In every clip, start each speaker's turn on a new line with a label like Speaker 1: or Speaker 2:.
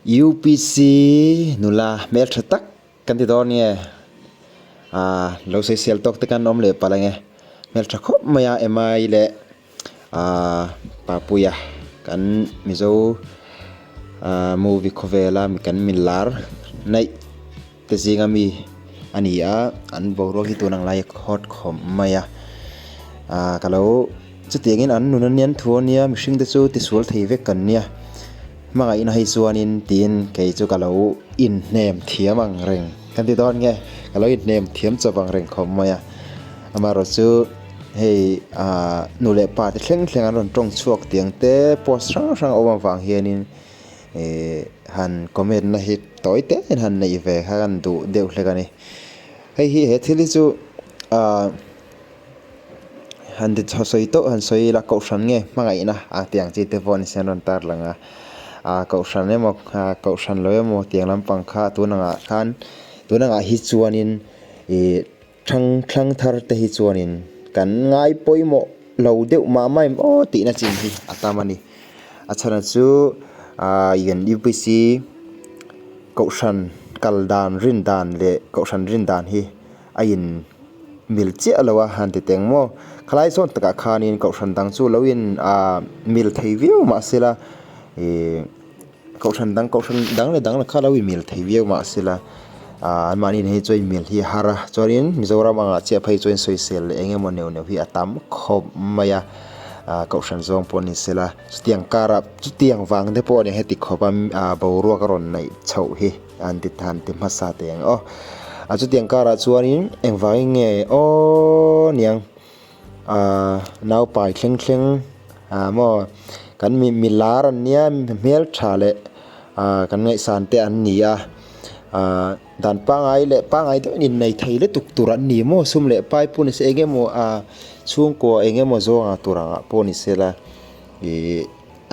Speaker 1: UPC nula hmeltha tak kan ti dawn nge ah lo sawisel tawk te kan awm leh palh ange hmeltha khawp mai a mi leh ah Papuia kan Mizo ah movie khawvela kan milar neih te zinga mi a ni a an boruak hi tun ang lai a hot khawp mai a ah ka lo chutiangin an nun ania an thu ania mihring te chu tisual thei vek kan nia hmangaihna hi chuanin tiin kei chu ka lo inhnem thiam ang reng kan ti dawn nge ka lo inhnem thiam chawp ang reng khawp mai a amaherawh chu hei ah nu leh pa te thleng thleng an rawn tawng chhuak tiang te post hrang hrang a awm avang hianin. Ihh han comment na hi tawi te in han neih ve kha kan duh deuh hlek a ni. Hei hi he thil hi chu ahh han ti sawi tawh han sawi ila kohhran nge hmangaihna a tiang chi te pawh ni se an rawn tar lang a. Ahh kohhran emaw ah kohhran lo emaw tiang lampang kha tun angah khan tun angah hi chuanin ih thlang thlang thar te hi chuanin kan ngai pawimawh lo deuh mah mah em aw tihna chin hi a tam a ni. A chhan chu ahh in UPC kohhran kal dan rin dan leh kohhran rin dan hi a in mil chiah lo a han ti teng maw khalai zawn takah khanin kohhran dang chu lo in ahh mil thei viau mahse la ihh kohhran dang kohhran dang leh dang kha lo in mil thei viau mahse la ahh anmahni hi chuan mil hi a har a chuanin Mizoram angah chiah phei chuan sawisel leh eng emaw neuh neuh hi a tam khawp mai a. ah kohhran zawng pawh ni sela chutiang karah chutiang vang te pawh a ni heti khawp a ah boruak a rawn neih chhoh hi an ti han ti hmasa teh ang aw a chutiang karah chuanin engvangin nge aw niang ah naupai thleng thleng ah maw kan mi milar an nia hmeltha leh ah kan ngaihsan te an ni a ah dan pangai leh pangai deuhin innei thei lutuk tur an ni maw sum leh pai pawh ni se eng emaw ah chhungkua eng emaw zawnga tur angah pawh ni se la ih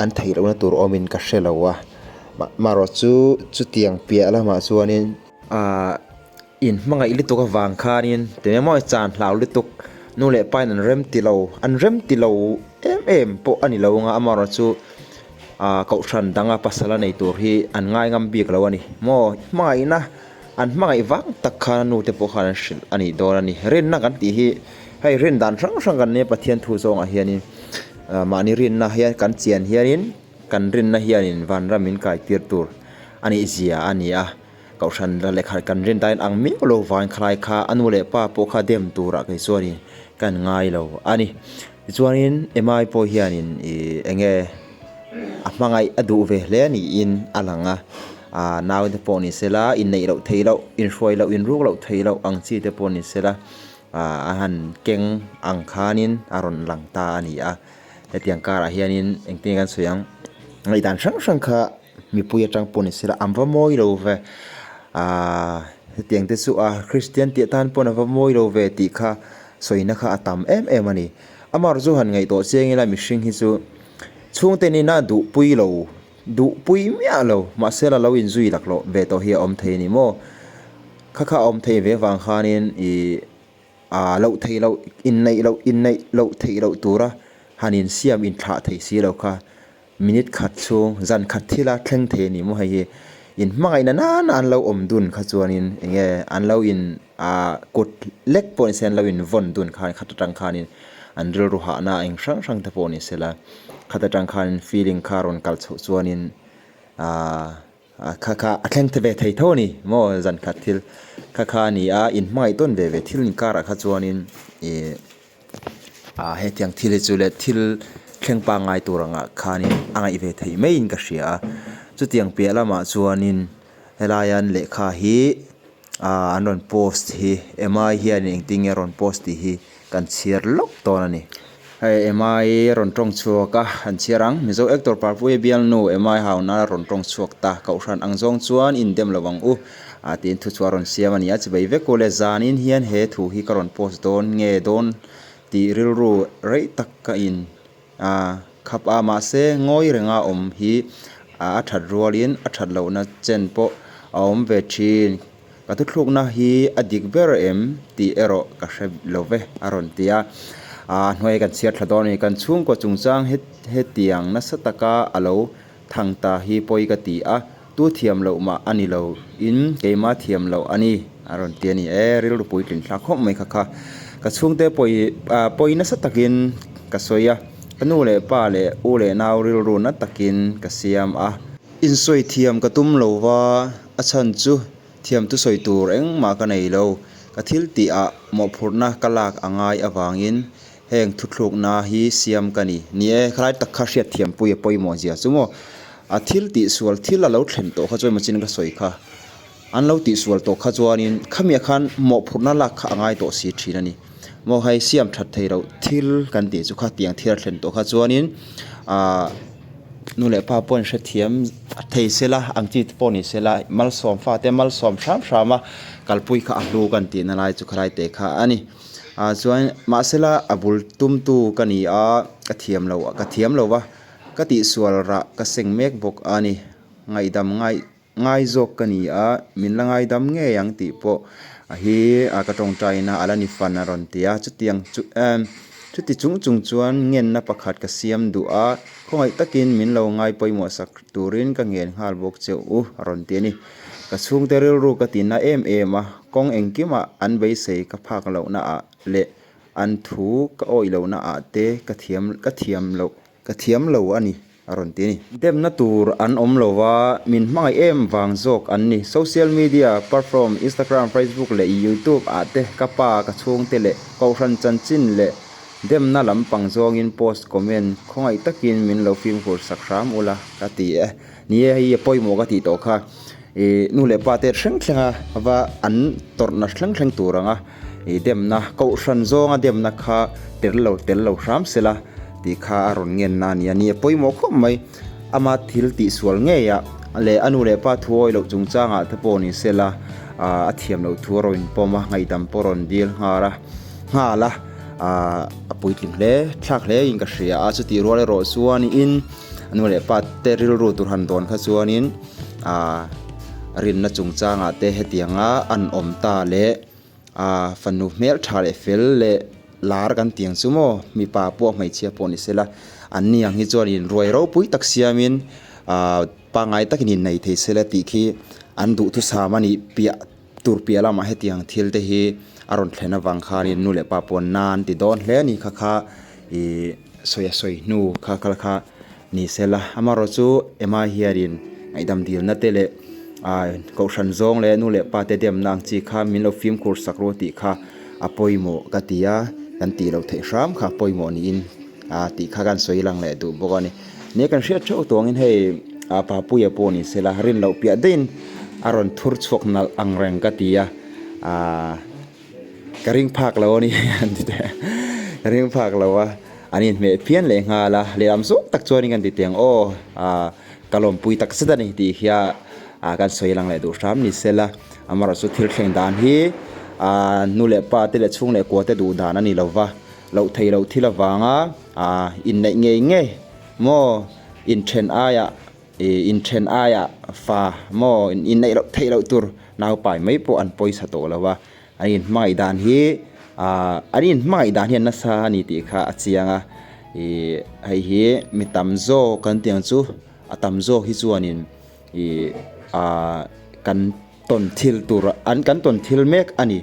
Speaker 1: an theih lohna tur awmin ka hre lo a marawh chu chutiang piah lamah chuanin ah in hmangaih lutuk avang khanin tunge maw chan hlau lutuk nu leh pa in an rem ti lo an rem ti lo em em pawh a ni lo anga amaherawh chu ah kohhran danga pasal a nei tur hi an ngai ngam bik lo a ni maw hmangaihna an hmangaih vang tak khan a nu te pawh khan an hrilh a nih dawn a ni rinna kan tih hi hei rin dan hrang hrang kan nia Pathian thu zawngah hianin ah mahni rinna hian kan chian hianin kan rinna hianin vanram min kai tir tur a nih zia a ni a kohhran lehkha kan rin dahin ang miau lo vangin khalai kha a nu leh pa pawh kha dem turah kei chuanin kan ngai lo a ni tichuanin M_I pawh hianin ih eng nge a hmangaih a duh ve hle niin a lang a ah nau te pawh ni sela inneih loh theih loh inhruai loh inruk loh theih loh ang chi te pawh ni sela ah a han keng ang khanin a rawn lang ta a ni a hetiang karah hianin engtin nge kan sawi ang ngaihdan hrang hrang kha mipui atang pawh ni sela an va mawi lo ve ah hetiang te chu a Kristian tih atan pawn a va mawi lo ve tih kha sawina kha a tam em em a ni amaherawhchu chu han ngaihtuah chiang ila mihring hi chu chhungte nena duhpui lo duhpui miah lo mahse la lo inzui laklawh ve tawh hi a awm thei a ni maw kha kha a awm thei ve vang khanin ih ah loh theih loh inneih loh inneih loh theih loh tura han insiam inthlah thei si lo kha. Minute khat chhung zan khat thila thleng thei a ni maw hei hi in hmangaihna nana an lo awm dun kha chuanin eng nge an lo in ah kut lek pawh ni se an lo in vawn dun khan khat atang khanin an rilru hahna eng hrang hrang te pawh ni sela khat atang khanin feeling kha rawn kal chhoh chuanin ah kha kha a thleng ve thei tho a ni maw zan khat thil kha kha a ni a in hmangaih tawn ve ve thil inkarah kha chuanin ih. Ah hetiang thil hi chu leh thil thleng pangngai tur angah khanin a ngaih ve theih maiin ka hria a chutiang piah lamah chuanin helaia an lehkha hi ah an rawn post hi M_I hianin engtin nge a rawn post tih hi kan chhiar lawk dawn a ni hei M_I rawn tawng chhuak a an chhiar ang Mizo actor Parpuia bialnu M_I hauna rawn tawng chhuak ta kohhran ang zawng chuan indem lo ang u. Ah tiin thu chu a rawn siam a ni a, chubei vek u le zanin hian he thu hi ka rawn post dawn nge dawn tih rilru rei tak ka in ah khap a mahse ngawi renga awm hi a that rualin a that lohna chen pawh a awm ve thin ka thuthlukna hi a dik ber em tih erawh ka hre lo ve a rawn ti a ah hnuai kan chhiar thla dawn a ni kan chhungkaw chungchang hetiang nasa taka a lo thang ta hi pawi ka ti a. Tu thiam loh mah a ni lo in keima thiam loh a ni a rawn ti a ni. E rilru puitlin thlak khawp mai kha kha. Ka chhungte pawi pawi nasa takin ka sawi a, ka nu leh pa leh u leh nau rilru na takin ka siam a. Insawi thiam ka tum lo va, a chhan chu Thiam thusawi tur engmah ka nei lo. Ka thil tih ah mawhphurhna ka lak a ngai avangin heng thuthlukna hi siam ka ni. Ni e, khalai tak kha hriat thiampui a pawimawh zia chu maw? A thil tih sual thil a lo thlen tawh kha chuan machin ka sawi kha. An lo tih sual tawh kha chuanin khamiah khan mawhphurhna lak kha a ngai tawh si thin a ni. Maw hei siam that thei loh thil kan tih chu kha tiang thil a thlen tawh kha chuanin ah. Nu leh pa pawhin hrethiam thei sela ang chi te pawh ni sela malsawm fate malsawm hram hram a kalpui kha a hlu kan tihna lai chu khalai te kha a ni. Ah chuan mahsela a bul tumtu ka ni a ka thiam lo ka thiam lo va ka tihsual rah ka seng mek bawk a ni ngaihdam ngai Ngai zawk ka ni a, min la ngaidam ngei ang tih pawh hi ka tawngtaina a la ni fan a rawn ti a. Chutiang chu chuti chung chung chuan ngenna pakhat ka siam duh a, khawngaih takin min lo ngai pawimawh sak turin ka ngen nghal bawk che u a rawn ti a ni. Ka chhungte rilru ka tina em em a, kawng engkimah an beisei ka phak lohna ah leh an thu ka awih lohna ah te ka thiam ka thiam loh ka thiam lo a ni. a rawn ti a ni. Demna tur an awm lo va, min hmangaih em vang zawk an ni. Social media platform Instagram, Facebook leh YouTube ah te ka pa, ka chhungte leh kohhran chanchin leh demna lampang zawngin post comment khawngaih takin min lo fimkhur sak hram ula ka ti e. Ni e, hei a pawimawh ka tih tawh kha. Ih nu leh pa te thleng thleng a va an tawrhna thleng thleng tur ang a. Ih demna kohhran zawnga demna kha tel lo tel lo hram sela tih kha a rawn ngenna a ni a ni. A pawimawh khawp mai. Ama thil tihsual ngei a leh a nu leh pa thu awi loh chungchangah te pawh ni sela a thiam loh thu a rawn inpawm a, ngaihdam pawh a rawn dil nghal a nghal a a puitling hle thlak hle in ka hria a. Chutih rual erawh chuanin a nu leh pa te rilru tur han dawn kha chuanin rinna chungchangah te hetianga an awm ta leh Aaa fanu hmel tha leh fel leh lar kan tih ang chu maw mipa pawh hmeichhia pawh ni sela an ni ang hi chuanin ruai ropui tak siamin aaa pangngai takin innei thei sela tih khi an duhthusam a nih piah tur piah lamah hetiang thil te hi a rawn thlen avang khanin nu leh pa pawh na an ti dawn hle a ni kha kha ihh sawi a sawi hnu kha kha kha. Ni sela, amaherawhchu Emma hianin ngaihdam dilna te leh kohhran zawng leh nu leh pa te demna ang chi kha min lo fimkhur sak ru tih kha a pawimawh ka ti a, kan tih loh theih hram kha a pawimawh niin tih kha kan sawi lang leh duh bawk a ni. Nia kan hriat theuh tuangin hei Papuia pawh ni sela rin loh piah daihin a rawn thur chhuak nalh ang reng ka ti a. Ka ring phak lo a ni an ti teh a, ka ring phak lo a, an inhmeh phian leh nghal a, lehlam zawng tak chuanin kan ti teh ang aw, ah ka lawmpui tak zet a ni tih hia ah kan sawi lang leh duh hram ni sela, amaherawh chu thil thleng dan hi ah nu leh pa te leh chhung leh kua te duh dan a ni lo va, loh theih loh thil avanga ah inneih ngei ngei maw inthen aiah. Ih inthen aiah fa maw inneih loh theih loh tur naupai mai pawh an pawisa tawh lo a, an inhmangaih dan hi ah an inhmangaih dan hian nasa a ni tih kha a chiang a, ih hei hi mi tam zawk kan tih ang chu a tam zawk hi chuanin ih ah kan tawn thil tur an kan tawn thil mek a ni.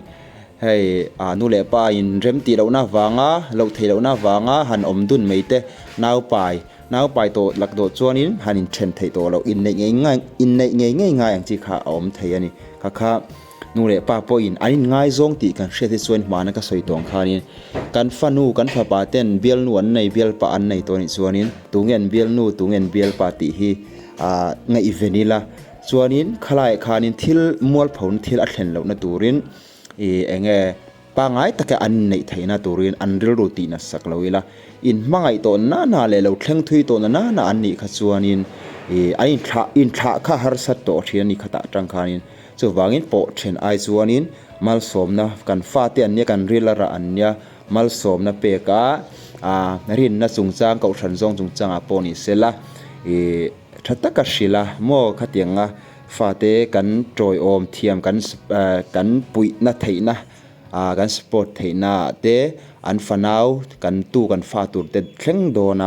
Speaker 1: Hei ah nu leh pa in rem tih lohna avanga loh theih lohna avanga han awm dun mai te naupai naupai tawh lak dawh chuanin han inthen theih tawh loh inneih ngei ngai inneih ngei ngei ngai ang chi kha a awm thei a ni. Kha kha nu leh pa pawhin an inngaizawng tih kan hriat hi chuan hmana ka sawi tawh ang khanin kan fanu kan fapa ten bialnu an nei bialpa an nei tawh anih chuanin tunge an bialnu tunge an bialpa tih hi ah ngaihven ila. Chuanin khalaiah khanin thil mualphona thil a thlen lohna turin ih eng nge pangngai taka an inneih theihna turin an rilru tih natsak lo ila, inhmangaih tawh nana leh lo thleng thui tawh na nana an nih kha chuanin ih an inthlah inthlah kha harsat tawh thin a ni khatah atang khanin. Chuvangin pawh then ai chuanin malsawmna kan fate an nia kan ril a rah an nia malsawmna peka ah rinna chungchang kohhran zawng chungchangah pawh ni sela ih Tha taka hrilh a, maw khatianga fate kan tawiawm thiam kan kan puihna theihna ah kan support theihna ah te an fanau kan tu kan fa tur te thleng dawn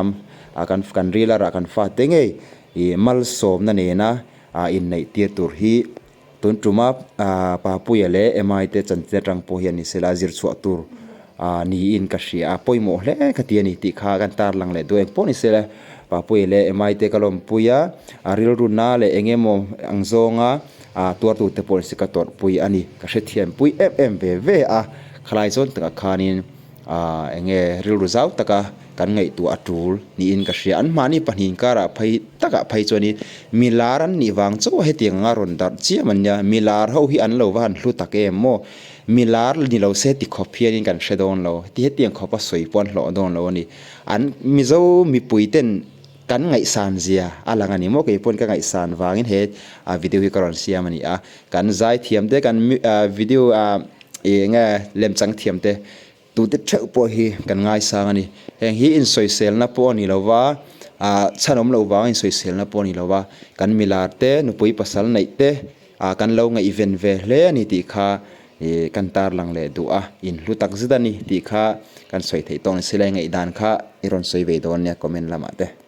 Speaker 1: a, kan kan ril a rah kan fate ngei ih malsawmna nena inneih tir tur hi tun tuma Papuia leh Emai te chanchin atang pawh hian ni sela zir chhuah tur niin ka hria a, pawimawh hle ka ti a ni tih kha kan tarlang leh duh engpawh ni sela Papuia leh Emai te ka lawmpui a, a rilru na leh eng emaw ang zawnga tuartute pawh ni se ka tawrhpui a ni, ka hrethiampui em em ve ve a, khalai zawn takah khanin. Aaa eng nge rilru zau taka kan ngaihtuah a tul niin ka hria. An mahni pahnih inkarah phei takah phei chuanin mi lar an nih vang chauh a hetiang anga rawn darh chiam an nia. Mi lar ho hi an lo va han hlu tak em maw? Mi lar ni lo se ti khawp hianin kan hre dawn lo. Ti hetiang khawpa sawi pawh an hlawh dawn lo a ni. An Mizo mipui ten kan ngaihsan zia a lang a ni maw? Kei pawn ka ngaihsan vangin he video hi ka rawn siam a ni a. Kan zaithiam te kan video ah ih eng nge lemchang thiam te tute theuh pawh hi kan ngaisang a ni. Heng hi insawiselna pawh a ni lo va, ah chhan awm loh vang insawiselna pawh a ni lo va, kan milar te nupui pasal neih te ah kan lo ngaihven ve hle a ni tih kha ih kan tarlang leh duh a, inhlu tak zet a ni tih kha kan sawi theih tawng ni sila i ngaihdan kha i rawn sawi ve dawn nia comment lamah te.